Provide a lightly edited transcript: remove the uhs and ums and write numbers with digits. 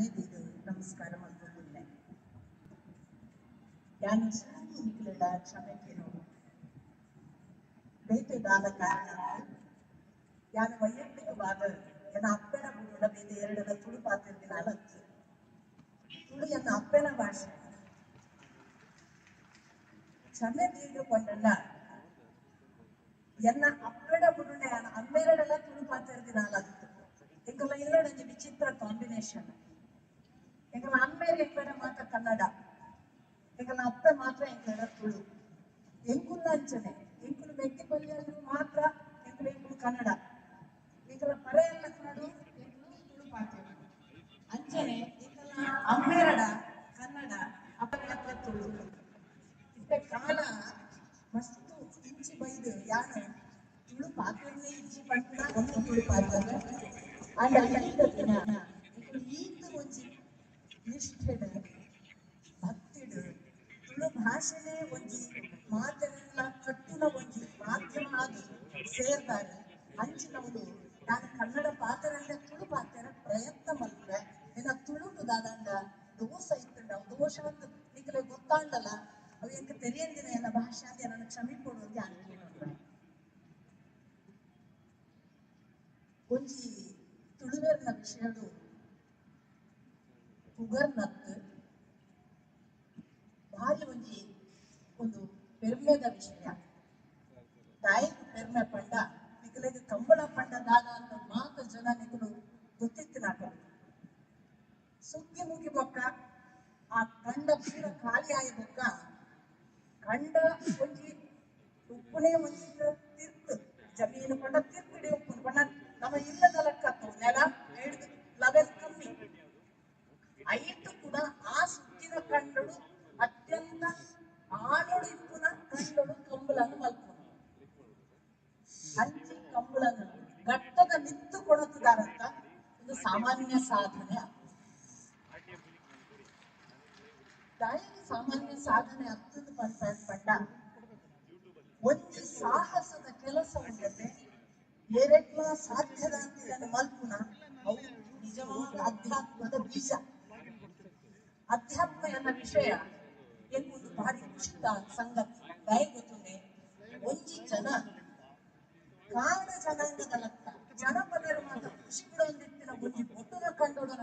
ಹಣೆದೀದು ನಮಸ್ಕಾರ ಮಲ್ತೊಂದುಲ್ಲೆ. ಯಾನ್ ಸುರುಕು ನಿಕ್ಲೆಡ ಕ್ಷಮೆ ಕೇನೊಡು. ಬೇತೆ ದಾದ ಕಾರಣ, ಯಾನ್ ವೈಯಕ್ತಿಕವಾದ್ ಎನ್ನ ಅಪ್ಪೆನ ಬುಡುಂಡ ಬೇತೆ ಎರಡನ ತುಳು ಪಾತೆರ್ದಿನಾಲ್ ಅತ್ತ್. ತುಳು ಎನ್ನ ಅಪ್ಪೆನ ಭಾಷೆ. ಕ್ಷಮೆ ದೀದ್ ಪಂಡಂಡ, ಎನ್ನ ಅಪ್ಪೆಡ ಬುಡುಂಡ ಯಾನ್ ಅಮ್ಮೆರೆಡಲ ತುಳು ಪಾತೆರ್ದಿನಾಲ್ ಅತ್ತ್. ಎಂಕಲ್ನ ಇಲ್ಲಡೊಂಜಿ ವಿಚಿತ್ರ ಕಾಂಬಿನೇಷನ್. ಎಂಕಲ್ನ ಅಮ್ಮೆರ್ ಎಂಕ್ಲೆಡ ಮಾತ ಕನ್ನಡ, ಎಂಕಲ್ನ ಅಪ್ಪೆ ಮಾತ್ರ ಎಂಕ್ಲೆಡ ತುಳು. ಎಂಕುಲ್ನ ಅಂಚನೆ, ಎಂಕುಲು ಮೆಗ್ದಿ ಪಲ್ಯಲ್ಲು ಮಾತ್ರ ಎಂಕುಲು ಎಂಕುಲು ಕನ್ನಡ, ಎಂಕಲ್ನ ಪರೆಯಲ್ಲಕ್ಲೆಡ್ ಎಂಕುಲು ತುಳು ಪಾತೆರುನು. ಅಂಚನೆ ಎಂಕಲ್ನ ಅಮ್ಮೆರೆಡ ಕನ್ನಡ, ಅಪ್ಪೆ ಮಾತ್ರ ತುಳು. ಇತ್ತೆ ಕಾಲ ಮಸ್ತ್ ಇಂಚಿ ಬೈದ್ ಯಾನ್ ತುಳು ಪಾತೆರ್ನೆ ಇಜ್ಜಿ ಪನ್ಪುನ ಒಂಜಿ ತುಳು ಪಾತೆರ್ರೆ. ಆಂಡ ಇನಿತ ದಿನ ನಿಕುಲು ಈತ್ ಒಂಜಿ ನಿಷ್ಠೆಡ್, ಭಕ್ತಿಡ್, ತುಳು ಭಾಷೆನೇ ಒಂಜಿ ಮಾತೆರೆನ್ಲಾ ಕಟ್ಟುನ ಒಂಜಿ ಮಾಧ್ಯಮ ಆದ್ ಸೇರ್ದಾರ್. ಅಂಚಿನವುಲು ಯಾನ್ ಕನ್ನಡ ಪಾತೆರಂದೆ ತುಳು ಪಾತೆರ ಪ್ರಯತ್ನ ಮಲ್ಪುವೆ. ಎನ್ನ ತುಳುಟು ದಾದಾಂಡ ದೋಷ ಇತ್ತ್ಂಡ, ಅವು ದೋಷ ಅಂದ್ ನಿಕಲೆಗ್ ಗೊತ್ತಾಂಡಲ, ಅವು ಎಂಕ್ ತೆರಿಯಂದಿನ ಎನ್ನ ಭಾಷೆ ಅಂದ್ ಎನನ್ ಕ್ಷಮಿಪೊಡು ಅಂದ್ ಯಾನ್ ಕೇನೊನುವೆ. ಒಂಜಿ ತುಳುವೆರ್ನ ವಿಷಯೊಡು ಪುಗರ್ನತ್ತ್, ಬಾರಿ ಒಂಜಿ ಉಂದು ಪೆರ್ಮೆದ ವಿಷಯ. ದಾಯೆಗ್ ಪೆರ್ಮೆ ಪಂಡ, ನಿಕಲೆಗ್ ಕಂಬಳ ಪಂಡ ದಾದ ಅಂದ್ ಮಾತ ಜನ ನಿಕುಲು ಗೊತ್ತಿತ್ತಿನಾಕುಲು. ಸುಗ್ಗಿ ಮುಗಿ ಬೊಕ್ಕ ಆ ಕಂಡ ಪೂರ ಖಾಲಿ ಆಯಿ ಬೊಕ್ಕ, ಕಂಡ ಒಂಜಿ ಉಪ್ಪುನೇ ಒಂಜಿ ತಿರ್ತ್ ಜಮೀನು ಪಂಡ ತಿರ್ತ್ಡೆ ಉಪ್ಪುನು ಪಂಡ ನಮ್ಮ ಇಲ್ಲದ ಲೆಕ್ಕ ನೆಲ ಐಡ್ದ್ ಲೆವೆಲ್ ಕಮ್ಮಿ. ಐಟ್ ಕೂಡ ಆ ಸುಗ್ಗಿದ ಕಂಡೊಡು ಅತ್ಯಂತ ಆಳೊಡು ಇಪ್ಪುನ ಕಂಡೊಡು ಕಂಬುಲನ್ ಮಲ್ಪುನು. ಅಂಚಿ ಕಂಬುಲನ್ ಘಟ್ಟದ ಮಿತ್ತ್ ಕೊಣತುದಾರಂತ, ಉಂದು ಸಾಮಾನ್ಯ ಸಾಧನೆ ಅತ್ತ್. ದಾಯೆಗ್ ಸಾಮಾನ್ಯ ಸಾಧನೆ ಅತ್ತ್ಂದ್ ಪನ್ಪೆ ಪಂಡ, ಒಂಜಿ ಸಾಹಸದ ಕೆಲಸ ಉಂಡತೆ, ಏರೆಗ್ಲಾ ಸಾಧ್ಯದಾಂತಿನನ್ ಮಲ್ಪುನ, ಅವು ನಿಜವಾದ ಅಧ್ಯಾತ್ಮದ ಬೀಜ. ಅಧ್ಯಾತ್ಮ ಎನ್ನ ವಿಷಯ ಎಂಕ್ ಉಂದು ಭಾರಿ ಖುಷಿತ ಸಂಗತಿ. ದಾಯೆಗ್ ಗೊತ್ತುಂಡೆ, ಒಂಜಿ ಜನ ಕಾಡ ಜನಾಂಗದ ಲಕ್ಕ ಜನಪದೆರ್ ಮಾತ ಖುಷಿ ಪಡೊಂದಿತ್ತಿನ ಒಂಜಿ ಬೊಟ್ಟುದ ಕಂಡೊಡು.